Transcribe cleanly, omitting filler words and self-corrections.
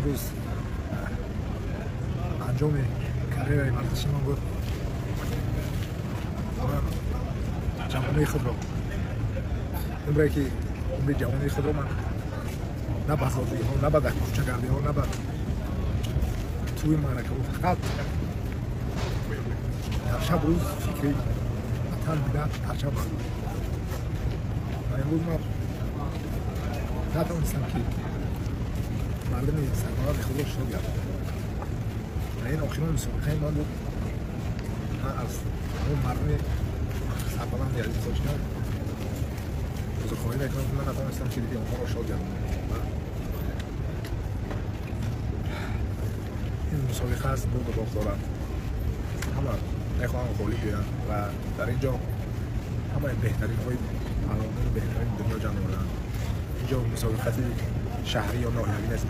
Имрӯз анҷоми карьераи варзиши ман буд. Ман ҷавонии худро, умре ки умри ҷавонии худро ман на ба зодиҳо, на ба кӯчагардиҳо, на ба тӯи маъракаҳо, фақат дар шаб рӯз фикри ватан, миллат, парчам буд. Ва имрӯз ман натавонистам, ки мардуми сарбаланди худро шод гардонам. Ва ин охирон мусобиқаи ман буд. Ман аз ҳамон мардуми сарбаланди азиз тоҷикон узрхоҳӣ мекунам, ки ман натавонистам, ки дили онҳоро шод гардонам. Ин мусобиқа аст, бурду бохт дорад, ҳама мехоҳанд ғолиб биёянд ва дар ин ҷо ҳамаи беҳтаринҳои паҳлавонони беҳтарини дунё ҷамъ меоянд. Инҷо мусобиқати шаҳрӣ ё ноҳиявӣ нест.